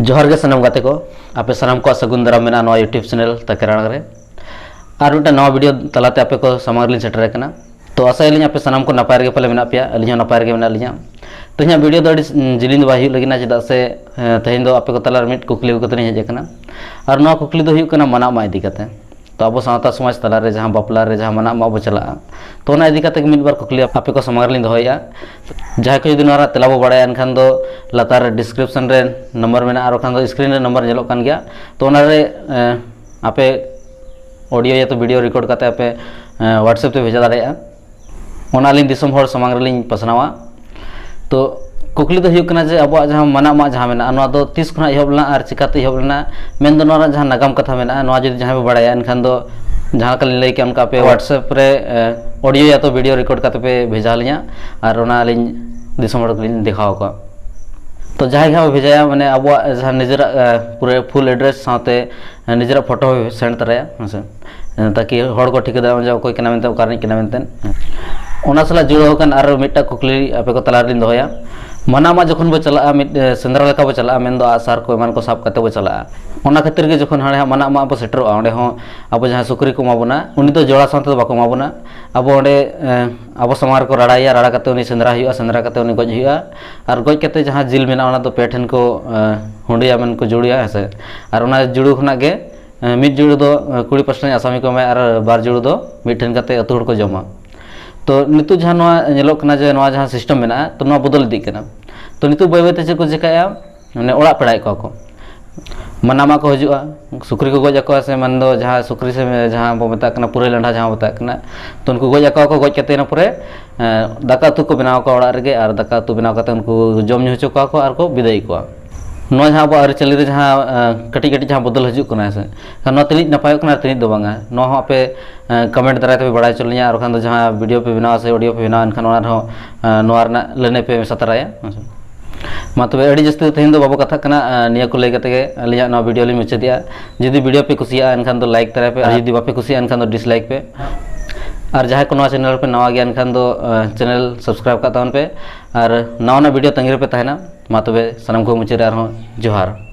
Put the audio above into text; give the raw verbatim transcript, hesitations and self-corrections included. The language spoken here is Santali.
ᱡᱚᱦᱟᱨ ᱜᱮ ᱥᱟᱱᱟᱢ ᱜᱟᱛᱮ ᱠᱚ, ᱟᱯᱮ ᱥᱟᱱᱟᱢ ᱠᱚᱣᱟᱜ ᱥᱟᱹᱜᱩᱱ ᱫᱟᱨᱟᱢ ᱢᱮᱱᱟᱜᱼᱟ ᱱᱚᱣᱟ YouTube ᱪᱮᱱᱮᱞ ᱛᱟᱠᱮ ᱟᱲᱟᱝ ᱨᱮ᱾ ᱟᱨ ᱢᱤᱫᱴᱟᱝ ᱱᱟᱣᱟ ᱵᱷᱤᱰᱤᱭᱳ ᱛᱟᱞᱟᱛᱮ ᱟᱯᱮ ᱠᱚ ᱥᱟᱢᱟᱝ ᱨᱮᱞᱤᱧ ᱥᱮᱴᱮᱨ ᱟᱠᱟᱱᱟ᱾ ᱛᱚ ᱟᱥᱟᱭᱟᱞᱤᱧ ᱟᱯᱮ ᱥᱟᱱᱟᱢ ᱠᱚ ᱱᱟᱯᱟᱭ ᱨᱮᱜᱮ ᱯᱟᱞᱮ ᱢᱮᱱᱟᱜ ᱯᱮᱭᱟ, ᱟᱹᱞᱤᱧ ᱦᱚᱸ ᱱᱟᱯᱟᱭ ᱨᱮᱜᱮ ᱢᱮᱱᱟᱜ ᱞᱤᱧᱟ᱾ ᱛᱮᱦᱮᱧᱟᱜ ᱵᱷᱤᱰᱤᱭᱳ ᱫᱚ ᱟᱹᱰᱤ ᱡᱤᱞᱤᱧ ᱫᱚ ᱵᱟᱭ ᱦᱩᱭᱩᱜ ᱞᱟᱹᱜᱤᱫ, ᱪᱮᱫᱟᱜ ᱥᱮ ᱛᱮᱦᱮᱧ ᱫᱚ ᱟᱯᱮ ᱠᱚ ᱛᱟᱞᱟᱨᱮ ᱢᱤᱫ ᱠᱩᱠᱞᱤ ᱟᱹᱜᱩ ᱠᱟᱛᱮ ᱞᱤᱧ ᱦᱮᱡ ᱟᱠᱟᱱᱟ᱾ ᱟᱨ ᱱᱚᱣᱟ ᱠᱩᱠᱞᱤ ᱫᱚ ᱦᱩᱭᱩᱜ ᱠᱟᱱᱟ ᱢᱟᱱᱟᱜ ᱢᱟ ᱤᱫᱤ ᱠᱟᱛᱮ᱾ ᱛᱚ ᱟᱵᱚ ᱥᱟᱶᱛᱟ ᱥᱚᱢᱟᱡᱽ ᱛᱟᱞᱟᱨᱮ ᱡᱟᱦᱟᱸ ᱵᱟᱯᱞᱟ ᱨᱮ ᱡᱟᱦᱟᱸ ᱢᱟᱱᱟᱜ ᱢᱟ ᱵᱚ ᱪᱟᱞᱟᱜᱼᱟ, ᱛᱚ ᱚᱱᱟ ᱤᱫᱤ ᱠᱟᱛᱮ ᱢᱤᱫ ᱵᱟᱨ ᱠᱩᱠᱞᱤ ᱟᱯᱮ ᱠᱚ ᱥᱟᱢᱟᱝ ᱨᱮᱞᱤᱧ ᱫᱚᱦᱚᱭᱮᱫᱼᱟ᱾ ᱡᱟᱦᱟᱸᱭ ᱠᱚ ᱡᱩᱫᱤ ᱱᱚᱣᱟ ᱨᱮᱱᱟᱜ ᱛᱮᱞᱟ ᱵᱚ ᱵᱟᱲᱟᱭᱟ, ᱮᱱᱠᱷᱟᱱ ᱫᱚ ᱞᱟᱛᱟᱨ ᱨᱮ ᱰᱤᱥᱠᱨᱤᱯᱥᱚᱱ ᱨᱮ ᱱᱟᱢᱵᱟᱨ ᱢᱮᱱᱟᱜᱼᱟ, ᱟᱨ ᱵᱟᱠᱷᱟᱱ ᱫᱚ ᱥᱠᱨᱤᱱ ᱨᱮ ᱱᱟᱢᱵᱟᱨ ᱧᱮᱞᱚᱜ ᱠᱟᱱ ᱜᱮᱭᱟ᱾ ᱛᱚ ᱚᱱᱟᱨᱮ ᱟᱯᱮ ᱚᱰᱤᱭᱳ ᱭᱟ ᱛᱚ ᱵᱷᱤᱰᱤᱭᱳ ᱨᱮᱠᱚᱨᱰ ᱠᱟᱛᱮ ᱟᱯᱮ WhatsApp ᱛᱮ ᱵᱷᱮᱡᱟ ᱫᱟᱲᱮᱭᱟᱜᱼᱟ᱾ ᱚᱱᱟ ᱟᱹᱞᱤᱧ ᱫᱤᱥᱚᱢ ᱦᱚᱲ ᱥᱟᱢᱟᱝ ᱨᱮᱞᱤᱧ ᱯᱟᱥᱱᱟᱣᱟ᱾ ᱛᱚ ᱠᱩᱠᱞᱤ ᱫᱚ ᱦᱩᱭᱩᱜ ᱠᱟᱱᱟ ᱡᱮ ᱟᱵᱚᱣᱟᱜ ᱡᱟᱦᱟᱸ ᱢᱟᱱᱟᱜ ᱢᱟ ᱡᱟᱦᱟᱸ ᱢᱮᱱᱟᱜᱼᱟ, ᱱᱚᱣᱟ ᱫᱚ ᱛᱤᱥ ᱠᱷᱚᱱᱟᱜ ᱮᱦᱚᱵ ᱞᱮᱱᱟ ᱟᱨ ᱪᱤᱠᱟᱹᱛᱮ ᱮᱦᱚᱵ ᱞᱮᱱᱟ, ᱢᱮᱱᱫᱚ ᱱᱚᱣᱟ ᱨᱮᱱᱟᱜ ᱡᱟᱦᱟᱸ ᱱᱟᱜᱟᱢ ᱠᱟᱛᱷᱟ ᱢᱮᱱᱟᱜᱼᱟ, ᱱᱚᱣᱟ ᱡᱩᱫᱤ ᱡᱟᱦᱟᱸᱭ ᱯᱮ ᱵᱟᱲᱟᱭᱟ, ᱮᱱᱠᱷᱟᱱ ᱫᱚ ᱡᱟᱦᱟᱸ ᱞᱮᱠᱟ ᱞᱤᱧ ᱞᱟᱹᱭ ᱠᱮᱫ ᱚᱱᱠᱟ ᱟᱯᱮ WhatsApp ᱨᱮ ᱚᱰᱤᱭᱳ ᱭᱟ ᱛᱚ ᱵᱷᱤᱰᱤᱭᱳ ᱨᱮᱠᱚᱨᱰ ᱠᱟᱛᱮ ᱯᱮ ᱵᱷᱮᱡᱟ ᱟᱹᱞᱤᱧᱟ, ᱟᱨ ᱚᱱᱟ ᱟᱹᱞᱤᱧ ᱫᱤᱥᱚᱢ ᱦᱚᱲ ᱠᱚᱞᱤᱧ ᱫᱮᱠᱷᱟᱣ ᱟᱠᱚᱣᱟ᱾ ᱛᱚ ᱡᱟᱦᱟᱸᱭ ᱜᱮ ᱦᱟᱸᱜ ᱵᱷᱮᱡᱟᱭᱟ, ᱢᱟᱱᱮ ᱟᱵᱚᱣᱟᱜ ᱡᱟᱦᱟᱸ ᱱᱤᱡᱮᱨᱟᱜ ᱯᱩᱨᱟᱹ ᱯᱷᱩᱞ ᱮᱰᱨᱮᱥ ᱥᱟᱶᱛᱮ ᱱᱤᱡᱮᱨᱟᱜ ᱯᱷᱳᱴᱳ ᱦᱚᱸ ᱥᱮᱱᱰ ᱛᱚᱨᱟᱭᱟ, ᱦᱮᱸ ᱥᱮ, ᱛᱟᱠᱤ ᱦᱚᱲ ᱠᱚ ᱴᱷᱤᱠᱟᱹ ᱫᱟᱲᱮᱭᱟᱜ ᱢᱟ ᱡᱮ ᱚᱠᱚᱭ ᱠᱟᱱᱟ ᱢᱮᱱᱛᱮ, ᱚᱠᱟ ᱨᱤᱱᱤᱡ ᱠᱟᱱᱟ ᱢᱮᱱᱛᱮ᱾ ᱚᱱᱟ ᱥᱟᱞᱟᱜ ᱡᱩᱲᱟᱹᱣ ᱟᱠᱟᱱ ᱟᱨ ᱢᱤᱫᱴᱟᱝ ᱠᱩᱠᱞᱤ ᱟᱯᱮ ᱠᱚ ᱛᱟᱞᱟ ᱨᱮᱞᱤᱧ ᱫᱚᱦᱚᱭᱟ᱾ ᱢᱟᱱᱟ ᱢᱟ ᱡᱚᱠᱷᱚᱱ ᱵᱚ ᱪᱟᱞᱟᱜᱼᱟ, ᱢᱤᱫ ᱥᱮᱸᱫᱽᱨᱟ ᱞᱮᱠᱟ ᱵᱚ ᱪᱟᱞᱟᱜᱼᱟ, ᱢᱮᱱᱫᱚ ᱟᱜᱼᱥᱟᱨ ᱠᱚ ᱮᱢᱟᱱ ᱠᱚ ᱥᱟᱵ ᱠᱟᱛᱮ ᱵᱚ ᱪᱟᱞᱟᱜᱼᱟ᱾ ᱚᱱᱟ ᱠᱷᱟᱹᱛᱤᱨ ᱜᱮ ᱡᱚᱠᱷᱚᱱ ᱦᱟᱸᱰᱮ ᱦᱟᱸᱜ ᱢᱟᱱᱟ ᱢᱟ ᱵᱚ ᱥᱮᱴᱮᱨᱚᱜᱼᱟ, ᱚᱸᱰᱮ ᱦᱚᱸ ᱟᱵᱚ ᱡᱟᱦᱟᱸ ᱥᱩᱠᱨᱤ ᱠᱚ ᱮᱢᱟ ᱵᱚᱱᱟ, ᱩᱱᱤ ᱫᱚ ᱡᱚᱲᱟ ᱥᱟᱶ ᱛᱮᱫᱚ ᱵᱟᱠᱚ ᱮᱢᱟ ᱵᱚᱱᱟ᱾ ᱟᱵᱚ ᱚᱸᱰᱮ ᱟᱵᱚ ᱥᱟᱢᱟᱝ ᱨᱮᱠᱚ ᱨᱟᱲᱟᱭᱮᱭᱟ, ᱨᱟᱲᱟ ᱠᱟᱛᱮ ᱩᱱᱤ ᱥᱮᱸᱫᱽᱨᱟ ᱦᱩᱭᱩᱜᱼᱟ, ᱥᱮᱸᱫᱽᱨᱟ ᱠᱟᱛᱮ ᱩᱱᱤ ᱜᱚᱡ ᱦᱩᱭᱩᱜᱼᱟ᱾ ᱟᱨ ᱜᱚᱡ ᱠᱟᱛᱮ ᱡᱟᱦᱟᱸ ᱡᱤᱞ ᱢᱮᱱᱟᱜᱼᱟ, ᱚᱱᱟ ᱫᱚ ᱯᱮ ᱴᱷᱮᱱ ᱠᱚ ᱦᱩᱸᱰᱤᱭᱟ, ᱢᱮᱱ ᱠᱚ ᱡᱩᱲᱩᱭᱟ, ᱦᱮᱸ ᱥᱮ᱾ ᱟᱨ ᱚᱱᱟ ᱡᱩᱲᱩ ᱠᱷᱚᱱᱟᱜ ᱜᱮ ᱢᱤᱫ ᱡᱩᱲᱩ ᱫᱚ ᱠᱩᱲᱤ ᱯᱟᱥᱴᱟ ᱨᱤᱱᱤᱡ ᱟᱥᱟᱢᱤ ᱠᱚ ᱮᱢᱟᱭᱟ ᱟᱨ ᱵᱟᱨ ᱡᱩᱲᱩ ᱫᱚ ᱢᱤᱫ ᱴᱷᱮᱱ ᱠᱟᱛᱮ ᱟᱹᱛᱩ ᱦᱚᱲ ᱠᱚ ᱡᱚᱢᱟ᱾ ᱛᱚ ᱱᱤᱛᱚᱜ ᱡᱟᱦᱟᱸ ᱱᱚᱣᱟ ᱧᱮᱞᱚᱜ ᱠᱟᱱᱟ ᱡᱮ ᱱᱚᱣᱟ ᱡᱟᱦᱟᱸ ᱥᱤᱥᱴᱮᱢ ᱢᱮᱱᱟᱜᱼᱟ, ᱛᱚ ᱱᱚᱣᱟ ᱵᱚᱫᱚᱞ ᱤᱫᱤᱜ ᱠᱟᱱᱟ᱾ ᱛᱚ ᱱᱤᱛᱚᱜ ᱵᱟᱹᱭ ᱵᱟᱹᱭ ᱛᱮ ᱪᱮᱫ ᱠᱚ ᱪᱤᱠᱟᱹᱭᱟ, ᱢᱟᱱᱮ ᱚᱲᱟᱜ ᱯᱮᱲᱟᱭᱮᱫ ᱠᱚᱣᱟ ᱠᱚ, ᱢᱟᱱᱟ ᱢᱟ ᱠᱚ ᱦᱤᱡᱩᱜᱼᱟ, ᱥᱩᱠᱨᱤ ᱠᱚ ᱜᱚᱡ ᱟᱠᱚᱣᱟ, ᱥᱮ ᱢᱮᱱᱫᱚ ᱡᱟᱦᱟᱸ ᱥᱩᱠᱨᱤ ᱥᱮ ᱡᱟᱦᱟᱸ ᱵᱚ ᱢᱮᱛᱟᱜ ᱠᱟᱱᱟ ᱯᱩᱨᱟᱹᱭ ᱞᱟᱸᱰᱷᱟ ᱡᱟᱦᱟᱸ ᱵᱚ ᱢᱮᱛᱟᱜ ᱠᱟᱱᱟ, ᱛᱚ ᱩᱱᱠᱩ ᱜᱚᱡ ᱟᱠᱚᱣᱟ ᱠᱚ, ᱜᱚᱡ ᱠᱟᱛᱮ ᱤᱱᱟᱹ ᱯᱚᱨᱮ ᱫᱟᱠᱟ ᱩᱛᱩ ᱠᱚ ᱵᱮᱱᱟᱣ ᱟᱠᱚᱣᱟ ᱚᱲᱟᱜ ᱨᱮᱜᱮ, ᱟᱨ ᱫᱟᱠᱟ ᱩᱛᱩ ᱵᱮᱱᱟᱣ ᱠᱟᱛᱮ ᱩᱱᱠᱩ ᱡᱚᱢ ᱧᱩ ᱦᱚᱪᱚ ᱠᱚᱣᱟ ᱠᱚ ᱟᱨ ᱠᱚ ᱵᱤᱫᱟᱹᱭ ᱠᱚᱣᱟ᱾ ᱱᱚᱣᱟ ᱡᱟᱦᱟᱸ ᱟᱵᱚᱣᱟᱜ ᱟᱹᱨᱤᱪᱟᱹᱞᱤ ᱨᱮ ᱡᱟᱦᱟᱸ ᱠᱟᱹᱴᱤᱡ ᱠᱟᱹᱴᱤᱡ ᱡᱟᱦᱟᱸ ᱵᱚᱫᱚᱞ ᱦᱤᱡᱩᱜ ᱠᱟᱱᱟ, ᱦᱮᱸ ᱥᱮ, ᱱᱚᱣᱟ ᱛᱤᱱᱟᱹᱜ ᱱᱟᱯᱟᱭᱚᱜ ᱠᱟᱱᱟ ᱟᱨ ᱛᱤᱱᱟᱹᱜ ᱫᱚ ᱵᱟᱝᱟ, ᱱᱚᱣᱟ ᱦᱚᱸ ᱟᱯᱮ ᱠᱚᱢᱮᱱᱴ ᱫᱟᱨᱟᱭ ᱛᱮᱯᱮ ᱵᱟᱲᱟᱭ ᱦᱚᱪᱚ ᱞᱤᱧᱟ, ᱟᱨ ᱵᱟᱠᱷᱟᱱ ᱫᱚ ᱡᱟᱦᱟᱸ ᱵᱷᱤᱰᱤᱭᱳ ᱯᱮ ᱵᱮᱱᱟᱣᱟ ᱥᱮ ᱚᱰᱤᱭᱳ ᱯᱮ ᱵᱮᱱᱟᱣᱟ, ᱮᱱᱠᱷᱟᱱ ᱚᱱᱟ ᱨᱮᱦᱚᱸ ᱱᱚᱣᱟ ᱨᱮᱱᱟᱜ ᱞᱟᱹᱱᱟᱹᱭ ᱯᱮ ᱢᱮᱥᱟ ᱛᱟᱨᱟᱭᱟ, ᱦᱮᱸ ᱥᱮ᱾ ᱢᱟ ᱛᱚᱵᱮ ᱟᱹᱰᱤ ᱡᱟᱹᱥᱛᱤ ᱫᱚ ᱛᱮᱦᱮᱧ ᱫᱚ ᱵᱟᱵᱚ ᱠᱟᱛᱷᱟᱜ ᱠᱟᱱᱟ, ᱱᱤᱭᱟᱹ ᱠᱚ ᱞᱟᱹᱭ ᱠᱟᱛᱮ ᱜᱮ ᱟᱹᱞᱤᱧᱟᱜ ᱱᱚᱣᱟ ᱵᱷᱤᱰᱤᱭᱳ ᱞᱤᱧ ᱢᱩᱪᱟᱹᱫᱮᱜᱼᱟ᱾ ᱡᱩᱫᱤ ᱵᱷᱤᱰᱤᱭᱳ ᱯᱮ ᱠᱩᱥᱤᱭᱟᱜᱼᱟ, ᱮᱱᱠᱷᱟᱱ ᱫᱚ ᱞᱟᱭᱤᱠ ᱛᱟᱨᱟᱭ ᱯᱮ, ᱟᱨ ᱡᱩᱫᱤ ᱵᱟᱯᱮ ᱠᱩᱥᱤᱭᱟᱜᱼᱟ, ᱮᱱᱠᱷᱟᱱ ᱫᱚ ᱰᱤᱥᱞᱟᱭᱤᱠ ᱯᱮ᱾ ᱟᱨ ᱡᱟᱦᱟᱸᱭ ᱠᱚ ᱱᱚᱣᱟ ᱪᱮᱱᱮᱞ ᱨᱮᱯᱮ ᱱᱟᱣᱟ ᱜᱮᱭᱟ, ᱮᱱᱠᱷᱟᱱ ᱫᱚ ᱪᱮᱱᱮᱞ ᱥᱟᱵᱥᱠᱨᱟᱭᱤᱵᱽ ᱠᱟᱜ ᱛᱟᱵᱚᱱ ᱯᱮ, ᱟᱨ ᱱᱟᱣᱟ ᱱᱟᱜ ᱵᱷᱤᱰᱤᱭᱳ ᱛᱟᱺᱜᱤ ᱨᱮᱯᱮ ᱛᱟᱦᱮᱱᱟ᱾ ᱢᱟ ᱛᱚᱵᱮ ᱥᱟᱱᱟᱢ ᱠᱚ ᱢᱩᱪᱟᱹᱫ ᱨᱮ ᱟᱨᱦᱚᱸ ᱡᱚᱦᱟᱨ᱾